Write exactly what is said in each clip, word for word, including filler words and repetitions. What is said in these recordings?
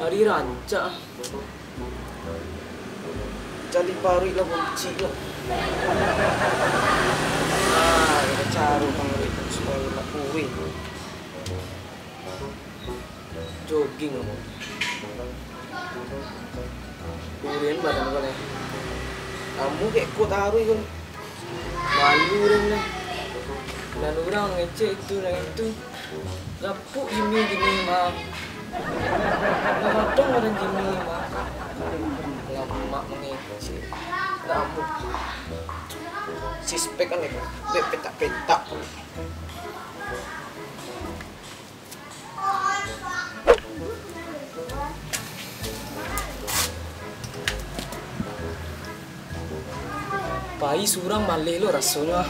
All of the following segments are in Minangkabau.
Ari rancak ah. Cari paruik lah, buncik lah. Ah, ada caro paruik supayo nak kuruih. Jogging. Kurian badan kau ni. Kamu kek kuat taruih kau. Malu deh lah. Lalu urang ngecek itu dan itu. Lapuk Jimmy gini mah. Kadang-kadang ada Jimmy mah. Lamak mengecek. Lapuk. Sispek kan itu. Dek petak-petak. Pai surang maleh lo rasonyo ah.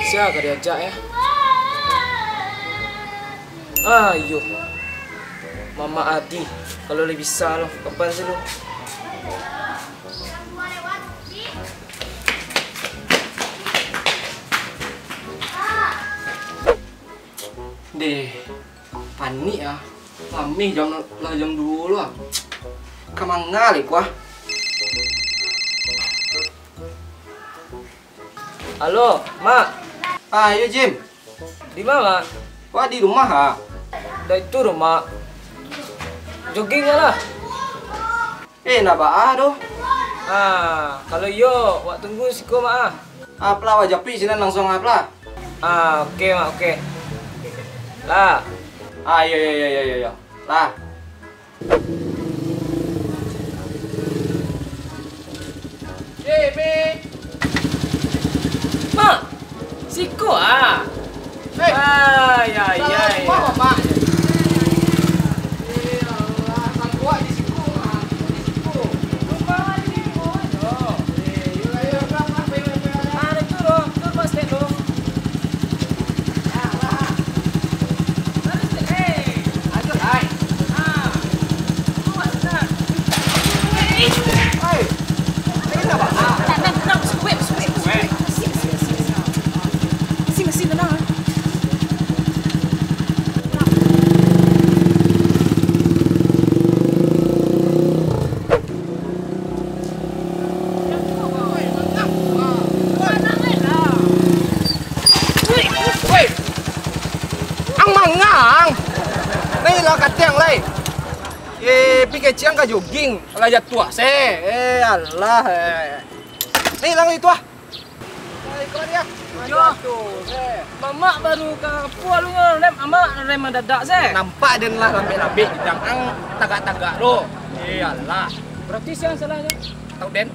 Sia ka diajak, eh? Ayo. Mamak Adi, kalau lai bisa lo, kapan sih lo? Deh, panik ah. Lameh jam, lah jam duo lo ah. Ka manga lai ko ah. Halo, Mak. Ah, iyo, Jim. Di ma, Mak? Wah, di rumah ah. Dah itu rumah. Jogging lah. Eh, nak baa doh? Ah, kalau iyo, wak tunggu siko, Mak ah. Apolah, wak japuik sinan langsuang apolah. Ah, oke, Mak, oke. Lah. Ah, iyo, iyo, iyo, iyo, iyo. Lah. Mak, siko ah. Hei. Ai, ai, ai. Salah rumah, Mak. Eh, alah, sangguak di siko, Mak. Di siko. Rumah di siko, yo. Eh, yo, yo, yo, yo, yo, yo. Ah, tu, tu, tu, Mak, step tu. Woi! Ang mangang! Nailah katiang lai. Eh, pi kecek ang ka jogging, alah jatuah se. Eh, alah, eh. Nailah itu ah. Nailah itu ah. Yo. Jatuah se. Mamak baru ka pulang nyo, rem, amak rem mandadak se. Nampak den lah lambek-lambek, jangan tagak-tagak lo. Eh, alah. Berarti siang salah se. Tau den.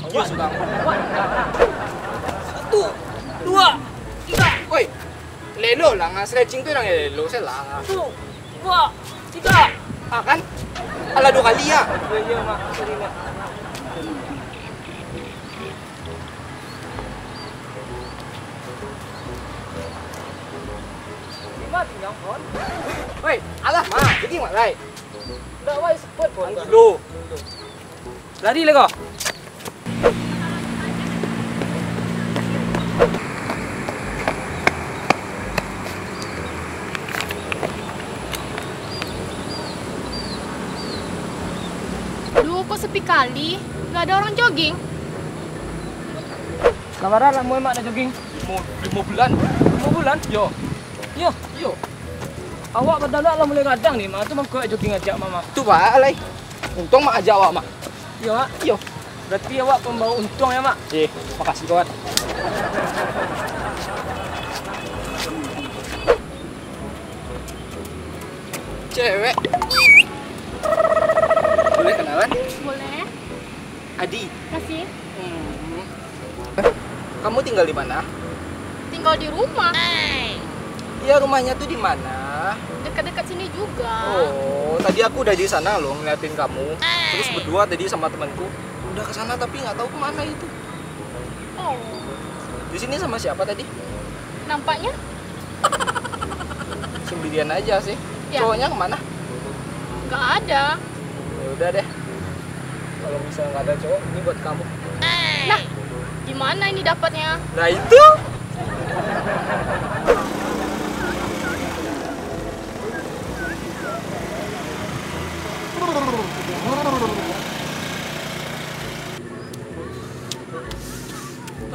Awak sudah. Awak. Satu, dua, tiga. Woi. Lelo lah, ngan stretching tu nan lelo se lah. Satu, dua, tiga. Ah, kan? Alah, dua kali ya. Iyo, iyo, Mak. Sorry, Mak. Lima tinggal, kon. Woi, alah, Mak. Jadi, Mak, lai. Ndak, wai, sepet, kon. Gilo. Lari lah ko. Duh, kok sepi kali, nggak ada orang jogging. Sabarang lah, Mak, nak jogging. Limo, limo bulan. Limo bulan? Yo. Yo. Yo. Awak badan lah mulai radang ni, Mak. Tu mangko jogging ajak Mama. Tu, Pak, alai. Untung Mak ajak awak, Mak. Iyo, Mak. Iyo. Berarti awak pambawa untuang ya, Mak? Eh, makasih kawan. Cewek. Boleh kenalan? Boleh. Adi. Kasih. Hmm. Eh, kamu tinggal di mana? Tinggal di rumah. Iya, rumahnya tuh di mana? Dekat-dekat sini juga. Oh, tadi aku udah di sana loh ngeliatin kamu. Terus berdua tadi sama temanku. Udah ke sana tapi nggak tahu kemana itu. Oh. Di sini sama siapa tadi? Nampaknya? Sendirian aja sih. Ya. Cowoknya kemana? Nggak ada. Ya udah deh. Kalau misalnya nggak ada cowok, ini buat kamu. Nah, di mana ini dapatnya? Nah, itu.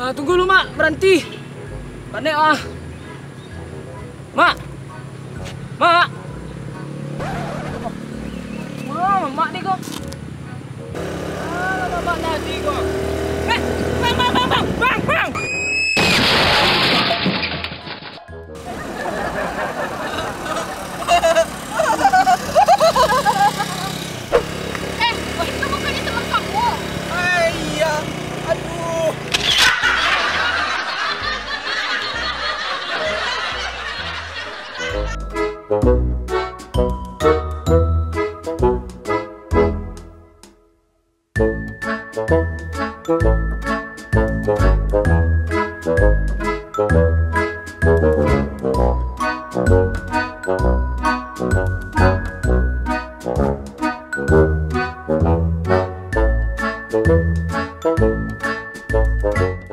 Ah, tunggu lu, Mak. Baranti. Panek ah. Mak. Mak. Mak, Mak ni ko. Alah, Mak tadi ko. Eh, bang, bang, bang, bang, bang, bang. Eh, wah, itu bukannya teman kamu? Ah, iya. Aduh.